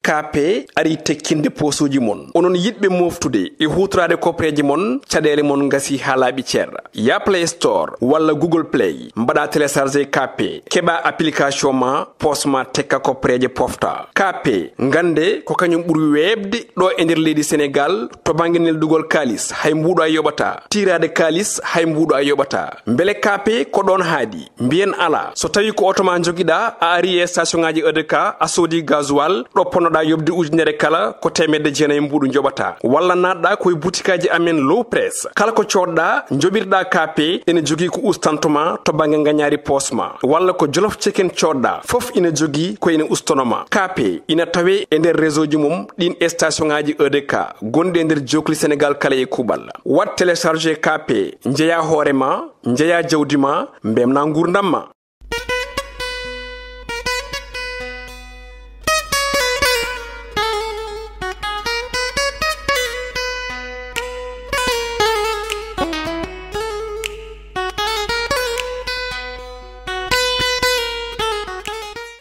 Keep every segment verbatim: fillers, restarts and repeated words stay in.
Kaape ari tekkinde poosuuji mon. Onon yiɗɓe mooftude e huutoraade koppereeje mon, caɗeele mon ngasi haa laaɓi cer. Ya Play Store walla Google Play, mbaɗa télécharger Kaape, keɓa application ma, poos ma tekka koppereeje pofta. Kaape, ngannde ko kañum ɓuri weeɓde ɗo e nder leydi Senegaal to bannge neldugol kaalis, hay mbuuɗo a yoɓata. Tiiraade kaalis, hay mbuuɗo a yoɓata. Mbele Kaape ko ɗoon haaɗi? Mbiyen alaa. So tawii ko oto ma njogiɗaa, a ari e station ŋaaji E D K, a soodi gasoil, ɗo ponnoɗaa yoɓde ujunere kala, ko teemedde jeenayi mbuuɗu njoɓataa. Walla naatɗaa ko e butikaaji amen Low Press. Kala ko coodɗaa, njoɓirɗaa Kaape, ene jogii ko ustantuma to bannge ngañaari poos ma. Walla ko Jolof Chicken coodɗaa, fof ina jogii ko ene ustanoma. Kaape ina tawee e nder réseau ji mum ɗiin station ŋaaji E D K gonɗi e nder jookli Senegaal kala e kuuɓal. Waɗ télécharger Kaape, njeyaa hoore ma, njeyaa jawdi ma, mbemnaa nguurndam ma.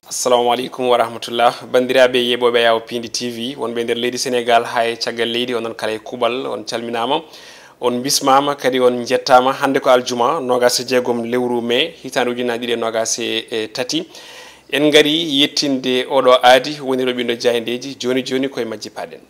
Assalamu aleykum wa rahmatullah. Banndiraaɓe yeeɓooɓe Yawo Piindi T V, wonɓe nder leydi Senegaal haa e caggal leydi, onon kala e kuuɓal, on calminaama. On mbismaama, kadi on njettaama. Hannde ko aljuma, noogaas e jeegom lewru mee, hitaande ujunaaji ɗiɗi e noogaas e tati. En ngari yettinde oɗo aadi woni roɓindo jaayndeeji. Jooni jooni, koye majji paaɗen.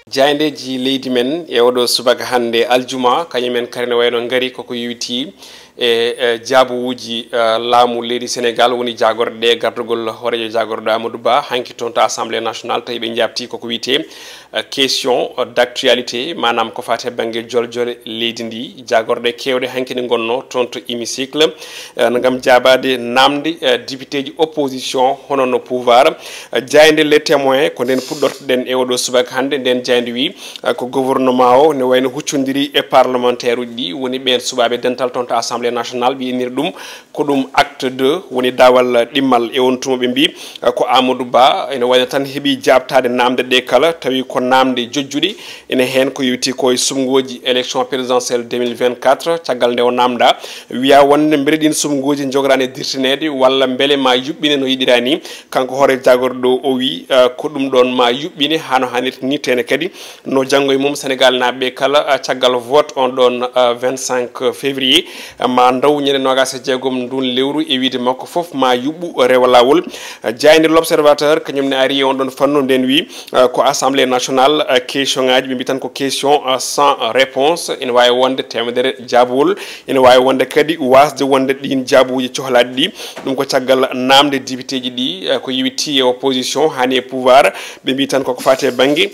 Jaayndeeji leydi men e oɗo subaka hannde aljuma, kañum en kadi ne wayno ngari koko yowiti e, e, jaabuwuuji, e, laamu leydi Senegaal, woni jaagorɗe ɗe gardugol hooreejo jaagorɗo Amadou Ba hanki toon to Assemblée nationale, tawi ɓe njaabti koko wiyetee, e, question, e, d'actualité, maanaam ko faati e bannge joljole leydi ndi. Jaagorɗe keewɗe hanki ɗe ngonno toon to hémicycle, e, ngam jaabaade naamnde, e, députéji opposition hono no pouvoir. E, jaaynde Les Témoins, ko nden puɗɗortoɗen e oɗo subaka hannde. Nden jaaynde wi, e, ko gouvernement o ne wayno huccondiri e parlementaire uji ɗi, woni ɓeen suɓaaɓe dental toon to Assemblée nationale, ɓe inniri ɗum ko ɗum acte deux, woni daawal ɗimmal. E on tuma ɓe mbi, e, ko Amadou Ba ene wayno tan heɓi jaabtaade naamnde ɗe kala, tawi ko naamnde jojjuɗe. Ene heen ko yowiti ko e suɓngooji élection présidentielle deux mille vingt-quatre, caggal nde o naamnda, wiya wonde mbele ɗiin suɓngooji njogoraani dirtineede walla mbele ma yuɓɓine no yiɗiraa ni. Kanko hoore jaagorɗo o wi, eh, ko ɗum ɗoon ma yuɓɓine haa no haanirta ni, tene kadi no janngo e mum Senegaal naaɓe kala, eh, caggal vote on ɗoon, eh, vingt-cinq février, eh, ma ndaw ñande noogaas e jeegom ndun lewru, e wiide makko fof ma yuɓɓu rewa laawol. Eh, jaaynde L'Observateur kañum ne ari e on ɗoon fannu, nden wi, eh, ko Assemblée nationale, eh, question ŋaaji, ɓe mbi tan ko question, eh, sans réponse. Ene waawi wonde teemedere jaabowol, ene waawi wonde kadi waasde wonde ɗiin jaabuuji cohlaaɗi ɗi. Ɗum ko caggal naamnde députéji ɗi, eh, ko yowiti e opposition haa ni e pouvoir. Ɓe mbi tan koko faati e bannge,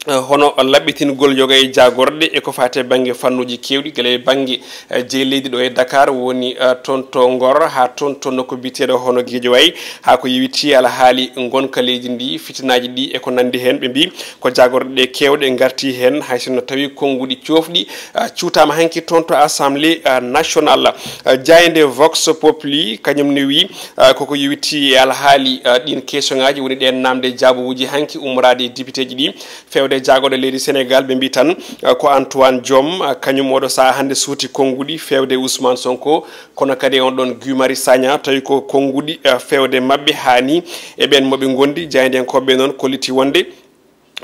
eh, hono laɓɓitingol yoga e jaagorɗe e ko faati e bannge fannuuji keewɗi, gila e bannge, eh, jey leydi ɗo e Dakar, woni, eh, toon to Ngor haa toon to nokku biyeteeɗo hono Guédiawaye, haa ko yowiti alhaali ngonka leydi ndi, fitinaaji ɗi e ko nanndi heen. Ɓe mbi ko jaagorɗe ɗe keewɗe ngarti heen, hay sinno tawi konnguɗi coofɗi, ah, cuutaama hanki toon to Assemblée, ah, nationale. Ah, jaaynde Vox Populi kañum ne wi, ah, koko yowiti e alhaali, ah, ɗiin question ŋaaji, woni ɗeen naamnde jaabuwuuji hanki ummoraade e députéji ɗi, feewde jaagorɗe leydi Senegaal. Ɓe mbi tan, ah, ko Antoine Diome, ah, kañum oɗo sahaa hannde suuti konnguɗi feewde Ousmane Sonko, kono kadi e on ɗoon Guy Marius Sagna, tawi ko konnguɗi, ah, feewde maɓɓe haa ni e ɓeen mo ɓe ngondi. Jaayndiyankooɓe noon kolliti wonde,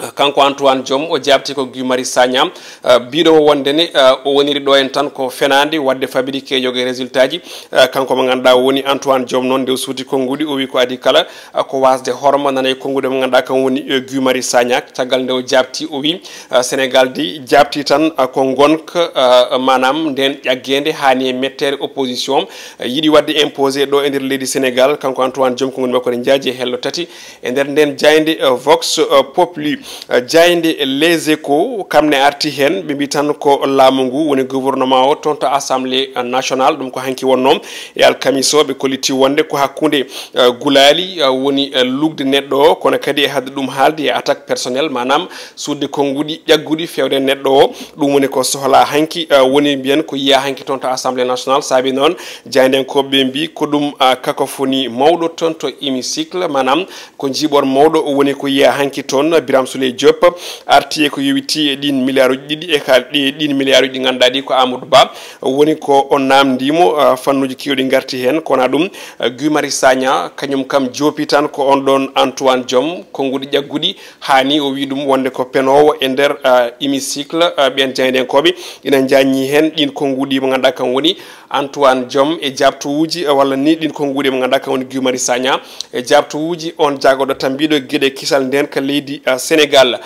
ah, kanko Antoine Diome o jaabti ko Guy Marius Sagna, ah, biiɗo mo wonde ne, ah, o woniri ɗo en tan ko fenaande, waɗde fabriqué yoga e résultat ji. Ah, kanko mo ngannduɗaa woni Antoine Diome noon, nde o suuti konnguɗi, o wi ko adii kala, ah, ko waasde horma nana e konnguɗi mo ngannduɗaa kam woni, eh, Guy Marius Sagna. Caggal nde o jaabti, o wi, ah, Senegaal di jaabti tan, ah, ko ngonka, ah, maanaam ndeen ƴaggeende haa ni e mettere opposition, ah, yiɗi waɗde imposé ɗo e nder leydi Senegaal. Kanko Antoine Diome, konguɗi makko ne njaaji e hello tati e nder ndeen jaaynde, eh, Vox, eh, Populi. Eh, jaaynde Les Échos, kam ne arti heen, ɓe mbi tan ko laamu ngu woni gouvernement o toon to Assemblée, eh, nationale. Ɗum ko hanki wonnoo e alkamiso, ɓe kolliti wonde ko hakkunde, eh, gulaali, eh, woni, eh, lugde neɗɗo o, kono kadi e haɗde ɗum haalde e attaque personnelle, maanaam suuɗde konnguɗi ƴagguɗi feewde neɗɗo o. Ɗum woni ko sohlaa hanki, eh, woni mbiyen ko yiyaa hanki toon to Assemblée nationale. Saabi noon, jaayndiyankooɓe ɓe mbi ko ɗum, ah, cacophonie mawɗo toon to hémicycle, maanaam ko njiiɓor mawɗo o woni ko yiyaa hanki toon. Birame Souley Diop arti e ko yowiti e ɗin milliarduji ɗiɗi e kal-, ɗi, ɗin milliarduji ɗi ngannduɗaa ɗi ko Amadou Ba woni ko o namndimo, ah, fannuji keewɗi ngarti heen, kono ɗum, ah, Guy Marius Sagna, kañum kam joopi tan ko on ɗon Antoine Diome, konnguɗi ƴagguɗi, haani o wi ɗum wonde ko penoowo e nder, ah, hémicycle, ah, ɓeen jaayndiyankooɓe ina njaññi heen ɗin konnguɗi mo ngannduɗaa kam woni Antoine Diome e jaabtowuuji, eh, walla ni ɗin konnguɗi mo ngannduɗaa kam woni Guy Marius Sagna, e jaabtowuuji on jaagorɗo tambiiɗo geɗe kisal ndeen ka leydi, eh, Sénégal.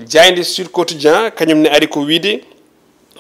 Jaaynde Sud Quotidien kañum ne ari ko wiide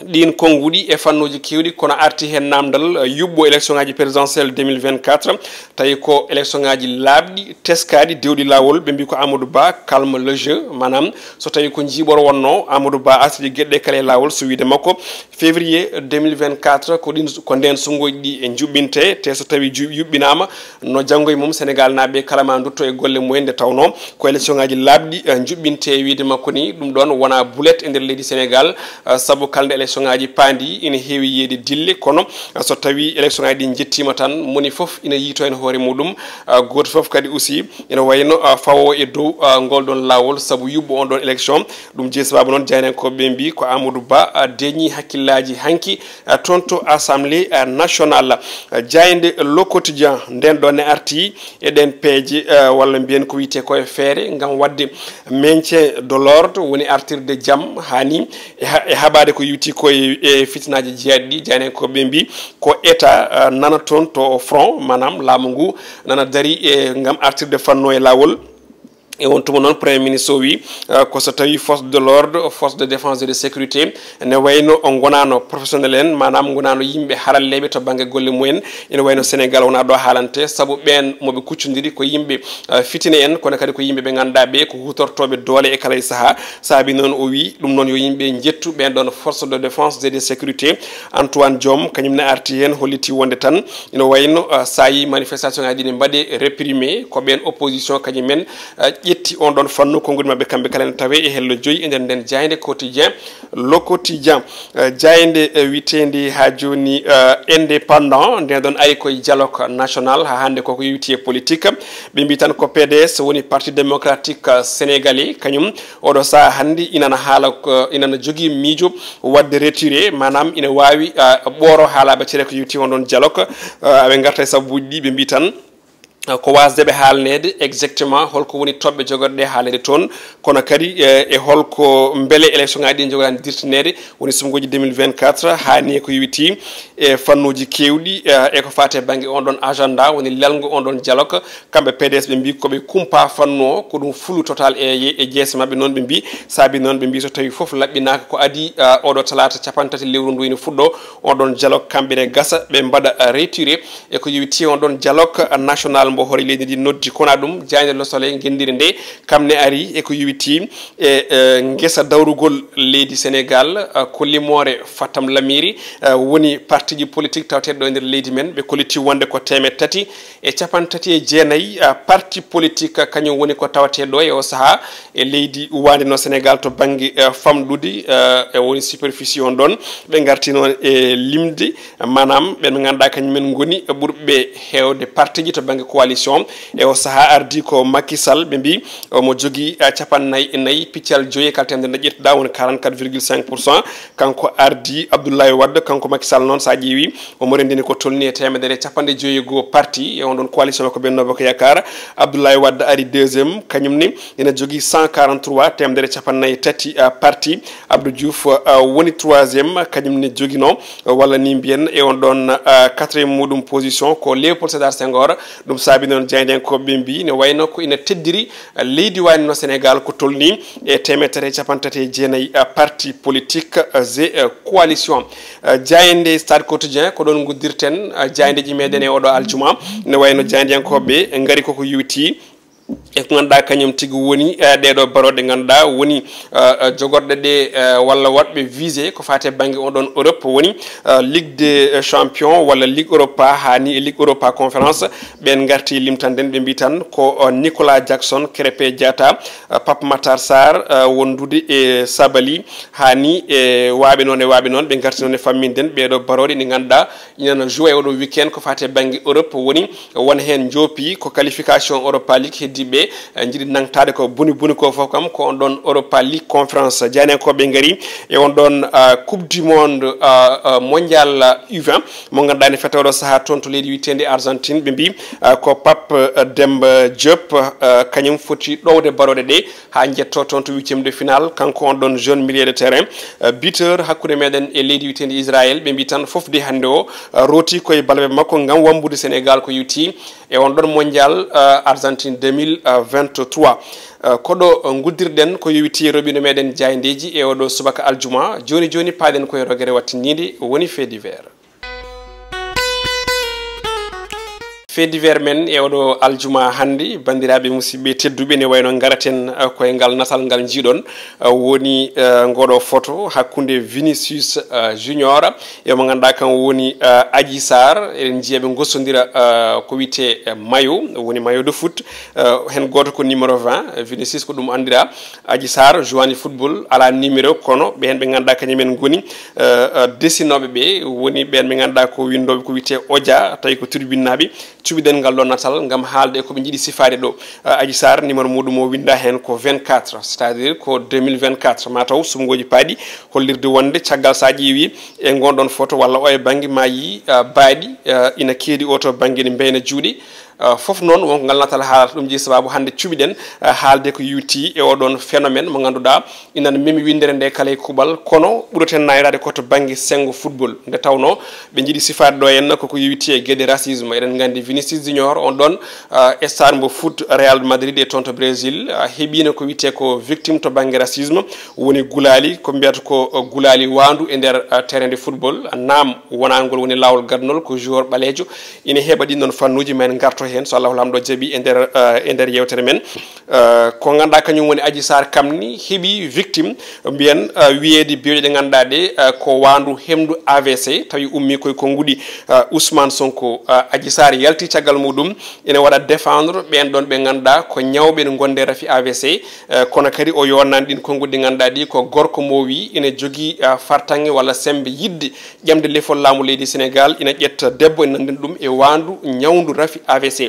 ɗin konnguɗi e fannuuji keewɗi, kono arti heen naamndal, eh, yuɓɓo élection ngaaji présidentielle deux mille vingt-quatre, tawi ko élection ngaaji laaɓɗi, teskaaɗi, dewɗi laawol, ɓe mbi ko Amadou Ba calme le jeu, maanaam so tawi ko njiiɓor wonno, Amadou Ba artiri geɗe ɗe kala e laawol, so wiide makko, février deux mille vingt-quatre, ko ɗin, ko ndeen sunnguuji ɗi e njuɓɓinte, te so tawi ju-, yuɓɓinaama, no janngo e mum Senegal naaɓe kala ma ndutto e golle mumen, nde tawnoo ko élection ngaaji laaɓɗi, eh, njuɓɓinte. E wiide makko ni, ɗum ɗoon wonaa bulet e nder leydi Senegal, eh, sabu kala nde élection ngaaji paandi ina heewi yiyeede dille, kono, eh, so tawi élection ngaaji ɗi njettiima tan, moni fof ina yiyto heen hoore muɗum, eh, gooto fof kadi aussi ina wayno, eh, fawoowo e dow, eh, ngol ɗoon laawol sabu yuɓɓo on ɗoon élection. Ɗum jeyi sababu noon, jaayndiyankooɓe ɓe mbi ko Amadou Ba, ah, deeñi hakkillaaji hanki, ah, toon to Assemblée, ah, nationale. Ah, jaaynde Le Quotidien nden ɗoon ne arti e ɗeen peeje, ah, walla mbiyen ko wiyetee ko e feere ngam waɗde maintien de l'ordre, woni artirde jam haa ni e ha-, e haɓaade ko yowiti ko e, e fitinaaji jeyaaɗi ɗi. Jaayndiyankooɓe ɓe mbi ko État, ah, nana toon to front, maanaam laamu ngu nana dari e ngam artirde fannu o e laawol. E on tuma noon, Premier ministre o wi, eh, ko so tawi force de l'ordre, force de défense et de sécurité, ne wayno o ngonaano professionnel en, maanaam ngonaano yimɓe haralleeɓe to bannge golle mumen, ene wayno Senegal wonaa ɗo haalante, sabu ɓeen mo ɓe kuccondiri ko yimɓe, eh, fitine en, kono kadi ko yimɓe ɓe ngannduɗaa ɓe ko huutortooɓe doole e kala e sahaa. Saabi noon o wi ɗum noon yo yimɓe njettu ɓeen ɗoon force de défense et de sécurité. Antoine Diome kañum ne arti heen, holliti wonde tan ina wayno, eh, so a yii manifestation ngaaji ɗi ne mbaɗe réprimé, ko ɓeen opposition kañum en, eh, ƴetti on ɗoon fannu, konnguɗi maɓɓe kamɓe kala ene tawee e hello joyi e nder nden jaaynde Quotidien, Le Quotidien, eh, jaaynde, eh, wiyeteende haa jooni, eh, Indépendant, nden ɗoon ari koye dialogue national, haa hannde koko yowiti e politique. Ɓe mbi tan ko P D S woni Parti démocratique, eh, sénégalais, kañum oɗo sahaa hannde inana haala ko, inana jogii miijo waɗde retiré, maanaam ina waawi, eh, ɓooro haalaaɓe cere ko yowiti on ɗoon dialogue, eh, aɓe ngarta e sababuuji ɗi, ɓe mbi tan, eh, ko waasde ɓe haalneede exactement holko woni toɓɓe jogorɗe haalneede toon, kono kadi, eh, e holko mbele élection ngaaji ɗi njogorani dirtineede, woni suɓngooji deux mille vingt-quatre, haa ni ko yowiti e fannuuji keewɗi, eh, e ko faati e bannge on ɗoon agenda, woni lelngo on ɗoon dialogue. Kamɓe P D S ɓe mbi ko ɓe kumpa fannu o, ko ɗum flou total e ye-, e jeese maɓɓe, noon ɓe mbi. Saabi noon ɓe mbi so tawi fof laɓɓinaaka ko adii, eh, oɗo talaata capanɗe tati lewru ndu ina fuɗɗo on ɗoon dialogue, kamɓe ne gasa ɓe mbaɗa, eh, retiré. E ko yowiti on ɗoon dialogue national mbo hoore leydi ndi noddi, kono ɗum jaaynde Le Soleil ngenndiri nde, kam ne ari e ko yowiti e, e ngesa dawrugol leydi Senegal, eh, ko limoore Fatam Lamiri, eh, woni partiji politique tawateeɗo e nder leydi men, ɓe kolliti wonde ko teemeɗɗe tati e capanɗe tati e jeenayi, eh, parti politique kañum woni ko tawatee ɗo e o sahaa e leydi uwaandi no Senegal to bannge, eh, famɗude, eh, e woni superficie on ɗoon. Ɓe ngarti noon e limde, maanaam ɓen ɓe ngannduɗaa kañum en ngoni ɓurɓe heewde partiji to bannge coalition. E o sahaa ardi ko Macky Sall, ɓe mbi omo jogii, eh, capanɗe nayi e nayi piccal joyi e kala teemedere nde ƴettuɗaa, woni quarante-quatre virgule cinq pour cent. Kanko ardi Abdoulaye Wade, kanko Macky Sall noon, so a ƴeewi, omo renndini ko tolni e teemedere e capanɗe joyi e goo parti e on ɗon coalition makko Benno Bokk Yaakaar. Abdoulaye Wade ari deuxième, kañum ne ina jogii cent quarante-trois, teemedere e capanɗe nayi e tati, ah, parti. Abdou Diouf, ah, woni troisième, kañum ne joginoo, ah, walla ni mbiyen e on ɗon, ah, quatrième muɗum position ko Léopold Sédar Senghor. Ɗum saabi noon jaayndiyankooɓe ɓe mbi ne wayno ko ina teddiri leydi wayno Sénégal ko tolni e teemedere e capanɗe tati e jeenayi, eh, parti politique, eh, e, eh, coalition. Eh, jaaynde Stade Quotidien, ko ɗoon nguddirten, eh, jaayndeeji meɗen e oɗo aljuma. Ne wayno jaayndiyankooɓe ngari koko yowiti e ko ngannduɗaa kañum tigi woni, eh, ɗeeɗo barooɗe ngannduɗaa woni, eh, eh, jogorɗe ɗe, eh, walla waɗɓe visé ko faati e bannge on ɗon Europe woni, eh, Ligue des Champions walla Ligue Europa, haa ni e Ligue Europa Conférence. Ɓeen ngarti limtanden, ɓe mbi tan ko, o, Nicolas Jackson, Krépin Diatta, o, Pape Matar Sarr, o, wondude e Sabaly, haa ni e waaɓe noon e waaɓe noon, ɓe ngarti noon e famminden ɓeeɗo barooɗe ɗi ngannduɗaa ina no joué oɗo weekend ko faati e bannge Europe, woni won heen njoopi ko qualification Europa League, heddi ɓe eh, njiɗi nangtaade ko boni boni ko fof kam ko on ɗon Europa League Conference. Jaaynakooɓe ngari e on ɗon eh, Coupe du Monde eh, eh, Mondial U vingt mo ngannduɗaa ne fete oɗo sahaa toon to leydi wiyeteendi Argentine. Ɓe mbi eh, ko Pape eh, Demba Diop eh, kañum foti ɗowde barooɗe ɗe haa njetto toon to huitième de finale. Kanko on ɗon jeune milieu de terrain eh, buteur hakkunde meɗen e leydi wiyeteendi Israël. Ɓe mbi tan fof de hannde o eh, rooti koye balbe makko ngam wambude Sénégal ko yowti e on ɗon Mondial eh, Argentine deux mille vingt-trois. Eh, koɗo nguddirɗen ko yowiti e roɓino meɗen jaayndeeji e oɗo subaka aljuma. Jooni jooni paaɗen koye rogere wattinniinde woni fait divers. Fait divers men e oɗo aljuma hannde, banndiraaɓe musidɓe tedduɓe, ne wayno ngaraten eh, koye ngal natal ngal njiɗon eh, woni eh, ngoɗo photo hakkunde Vinicius eh, Junior e mo ngannduɗaa kan woni eh, Adji Sarr. Eɗen njiya ɓe gosodira eh, ko wiyetee eh, mayo, woni mayo de foot. Eh, heen gooto ko numéro vingt, eh, Vinicius ko ɗum anndira. Adji Sarr, Joani Football, alaa numéro, kono ɓe heen ɓe ngannduɗaa kañum en ngoni eh, eh, desinooɓe ɓe, woni ɓeen ɓe ngannduɗaa ko winndooɓe ko wiyetee oja, tawi ko tribunnaɓe, cuɓiɗen ngal ɗo natal ngam haalde e ko ɓe njiɗi sifaade ɗo. Eh, Adji Sarr, numéro muɗum o winnda heen ko vingt-quatre, c'est-à-dire ko deux mille vingt-quatre, mataw sumngooji paaɗi, hollirde wonde caggal so a ƴeewi e ngon ɗon photo walla o e bannge ma yii eh, baaɗi eh, ina keedi o to bannge ne mbeyna juuɗe. Eh, fof noon wonko ngal natal haalata ɗum jeyi sababu hannde cuɓiɗen eh, haalde ko yowti e oɗon phénomène mo ngannduɗaa inan memi winndere nde kala e kuuɓal, kono ɓureten naayraade ko to bannge senngo football. Nde tawnoo ɓe njiɗi sifaade ɗo henna koko yowiti e geɗe racisme. Eɗen nganndi Vinicius Junior, on ɗon eh, star mbo foot Real Madrid e toon to Brésil, eh, heɓiino ko wiyetee ko victime to bannge racisme, woni gulaali, ko mbiyata ko eh, gulaali waandu e nder eh, terrain de football. Naam, wonaa ngol woni laawol gadnol, ko joueur ɓaleejo ina heɓa ɗin ɗon fannuuji, ma en ngarto heen so Allahu Laamɗo jaɓi e nder eh, e nder yeewtere men. Eh, ko ngannduɗaa kañum woni Adji Sarr kam ni heɓi victime, mbiyen eh, wiyeede bewɗe ɗe ngannduɗaa ɗe eh, ko waandu hemdu A V C, tawi ummii koye konnguɗi eh, Ousmane Sonko. Eh, Adji Sarr yalti caggal muɗum ina waɗa défendre ɓeen ɗon ɓe ngannduɗaa ko ñawɓe ene ngonde rafi A V C, eh, kono kadi o yonnaani ɗin konnguɗi ɗi ngannduɗaa ɗi ko gorko mo wi ina jogii eh, fartaŋŋe walla semmbe yiɗde ƴamde lefol laamu leydi Sénégal, ina ƴetta debbo ina nanndina ɗum e waandu ñawndu rafi A V C.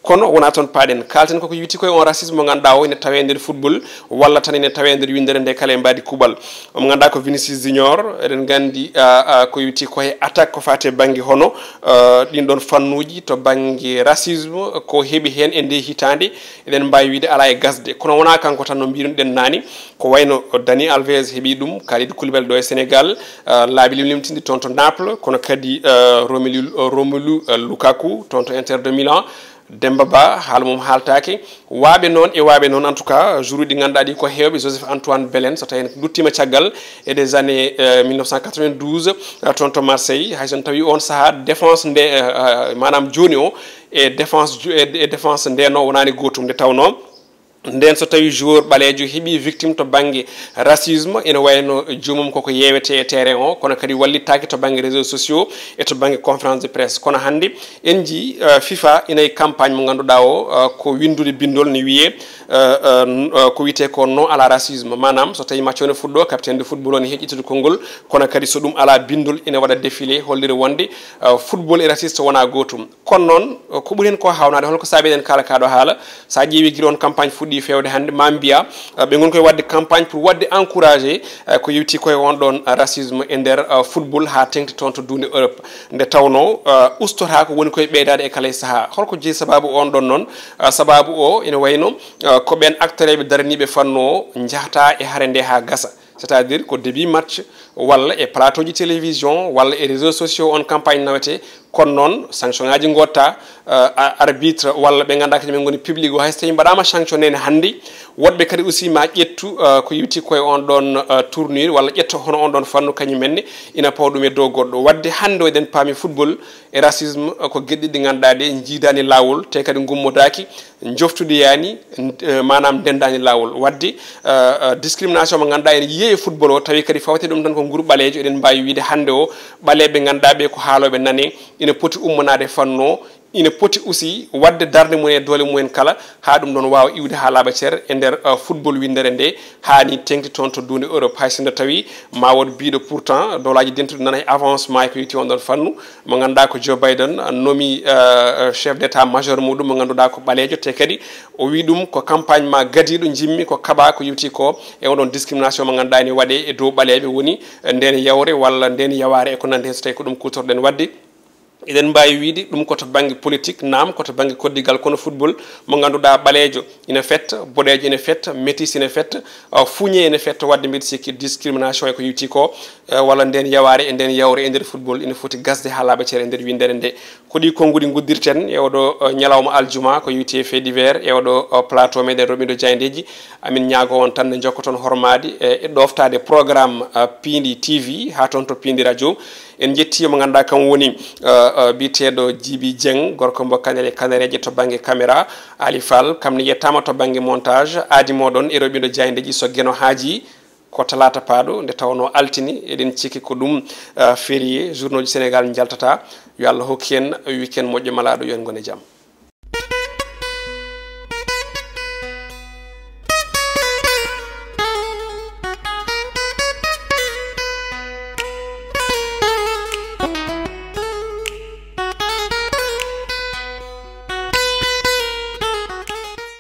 Kono wonaa toon paaɗen, kaalten koko yowiti koye on racisme mo ngannduɗaa o ina tawee nder football walla tan ina tawee nder winndere nde kala e mbaadi kuuɓal. Omo ngannduɗaa ko Vinicius Junior, eɗen nganndi ah, ah, ko yowiti ko he attaque ko faati e bannge hono ah, ɗin ɗon fannuuji to bannge racisme ko heɓi heen e nde hitaande, eɗen mbaawi wiyde alaa e gasde. Kono wonaa kanko tan no mbiɗen naane, ko wayno Dani Alves heɓi ɗum, Kalidou Koulibaly ɗo e Sénégal, ah, laabi limlimtinɗi toon to Naples, kono kadi ah, Romelu, Romelu ah, Lukaku toon to Inter de Milan, Demba Ba, haala mum haaltaake. Waaɓe noon e waaɓe noon, en tout cas, joueuruuji ɗi ngannduɗaa ɗi ko heewɓe, Joseph Antoine Belen, so tawii en nduttiima caggal e des années eh, mille neuf cent quatre-vingt-douze, eh, toon to Marseille, hay so tawii on sahaa défense nde, eh, eh, maanaam jooni o, e défense ju- e e défense ndeen o wonaani gootum, nde tawnoo ndeen so tawii joueur ɓaleejo heɓii victime to bannge racisme, ene wayno joomum koko yeewetee e terrain o, kono kadi wallittaake to bannge réseaux sociaux e to bannge conférence de presse. Kono hannde en njii eh, FIFA ina e campagne mo ngannduɗaa o eh, ko winndude binndol ne wiyee eh, eh, n- eh, ko wiyetee ko non à la racisme, maanaam so tawii match o ne fuɗɗoo, capitaine de football o ne heɓi ƴettude konngol, kono kadi so ɗum alaa binndol ina waɗa défilé hollire wonde eh, football e raciste wonaa gootum. Kono noon, ko ɓuri heen ko haawnaade, holko saabi eɗen kaala kaa ɗoo haala? So a ƴeewii gila on campagne fuɗɗii feewde hannde, maa mbiyaa, eh, ɓe ngoni koye waɗde campagne pour waɗde encouragé, eh, ko yowiti koye on ɗoon racisme e nder, eh, football haa teeŋti toon to duunde Europe. Nde tawnoo, eh, ustotaako woni koye ɓeydaade e kala e sahaa. Holko jeyi sabaabu on ɗoon noon? Eh, sabaabu o ene wayno, eh, ko ɓeen acteureeɓe daraniiɓe fannu o njahata e hare nde haa gasa. C'est-à-dire ko début match, walla e plateau ji télévision, walla e réseaux sociaux, on campagne nawete, kono noon sanction ngaji ngotta, eh, a- arbitre walla ɓe ngannduɗaa kañum en ngoni public o, hay so tawi mbaɗama sanctionné ne hannde, woɗɓe kadi aussi ma ƴettu eh, ko yowiti koye on ɗon eh, tournure walla ƴetta hono on ɗon fannu kañum en ne ina pawa ɗum e dow goɗɗo. Wadde hannde o eɗen paami football e racisme eh, ko geɗe ɗi ngannduɗaa ɗe jiidani laawol, te kadi ngummodaaki, joftude yaani, n- eh, maanaam ndendaani laawol. Wadde eh, eh, discrimination mo ngannduɗaa ene yiyee e football o, tawi kadi fawte ɗum tan ko nguru ɓaleejo. Eɗen mbaawi wiyde hannde o ɓaleeɓe ngannduɗaa ɓe ko haalooɓe nane, ina poti ummanaade fannu o, ina poti aussi waɗde darnde mum e doole mumen kala, haa ɗum ɗoon waawa iwde haa laaɓa cer e nder, uh, football winndere nde, haa ni teŋti toon to duunde Europe. Hay sinno tawi ma wood biiɗo pourtant, dowlaaji dentuɗi nana e avancement e ko yowiti on ɗoon fannu, mo ngannduɗaa ko Joe Biden, uh, nomi, uh, uh, chef d'état major muɗum mo ngannduɗaa ko ɓaleejo, te kadi o wi ɗum ko campagne ma gadiiɗo njimmi ko kaɓa ko yowiti ko e on ɗoon discrimination mo ngannduɗaa ene waɗe e dow ɓaleeɓe, woni, uh, ndeen yawre walla ndeen yawaare e ko nanndi heen, so tawi ko ɗum kuutorɗen waɗde. Eɗen mbaawi wiyde ɗum ko to bannge politique, naam, ko to bannge koddigal, kono football mo ngannduɗaa ɓaleejo ina fetta, boɗeejo ina fetta, métis ina fetta, uh, fuuñe ina fetta, waɗde mbiɗa sikki discrimination e ko yowiti ko, uh, walla ndeen yawaare e ndeen yawre e nder football ina foti gasde haa laaɓa cer e nder winndere nde. Ko ɗi konnguɗi nguddirten e oɗo, uh, ñalawma aljuma ko yowiti e fait divers e oɗo, uh, plateau meɗen Roɓindo Jaayndeeji. Amin ñaago on tan nde njokkoton hormaade e, e ɗoftaade programme, uh, Piindi T V haa toon to Piindi Radio. En njetti mo ngannduɗaa kam woni, uh, uh, biyeteeɗo Jibi Dieng, gorko mo Kanel e Kanereeje to bannge caméra, Ali Fall, kam ne yettaama to bannge montage, aadi moɗon e Roɓindo Jaayndeeji so Geno haaji, ko talaata paaɗo, nde tawnoo altine, eɗen ciki ko ɗum, uh, férié, journaux ji Sénégal njaltata. Yo Allah hokku en weekend moƴƴo malaaɗo, yo en ngon e jam.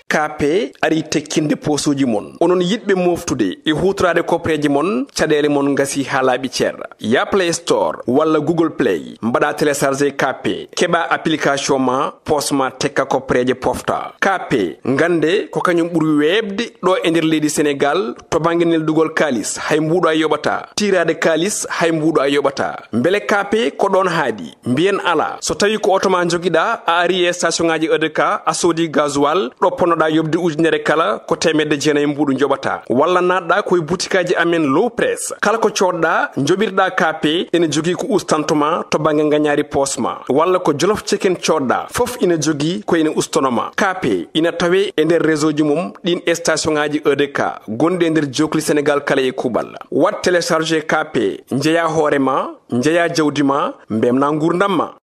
K P ari tekkinde posuuji mon. Onon yiɗɓe moftude e huutoraade kopreeje mon, caɗeele mon ngasi haa laaɓi cer. Ya Play Store walla Google Play, mbaɗa télécharger K P, keɓa application ma, poos ma tekka kopreeje pofta. K P, ngannde ko kañum ɓuri weeɓde ɗo e nder leydi Sénégal to bannge neldugol kaalis, hay mbuuɗo a yoɓata. Tiiraade kaalis, hay mbuuɗo a yoɓata. Mbele K P ko ɗoon haaɗi? Mbiyen alaa. So tawi ko oto ma njogiɗa, a ari e station ngaji E D K, a soodi gasoil, ɗo ponnoɗa yoɓde ujunere kala, ko teemedde jeenayi mbuuɗu njoɓata. Walla naatɗa ko e butikaaji amen Low Press. Kala ko coodɗa, njoɓirɗa K P, ene jogii ko ustantuma to bannge ngañaari poos ma. Walla ko Jolof Chicken coodɗa, fof ina jogii ko ene ustanoma. K P ina tawe e nder réseau ji mum, ɗin station ngaji E D K, gonɗi e nder jokli Sénégal kala e kuuɓal. Waɗ télécharger K P, njeya hoore ma, njeya jawdi ma, mbemna nguurndam ma.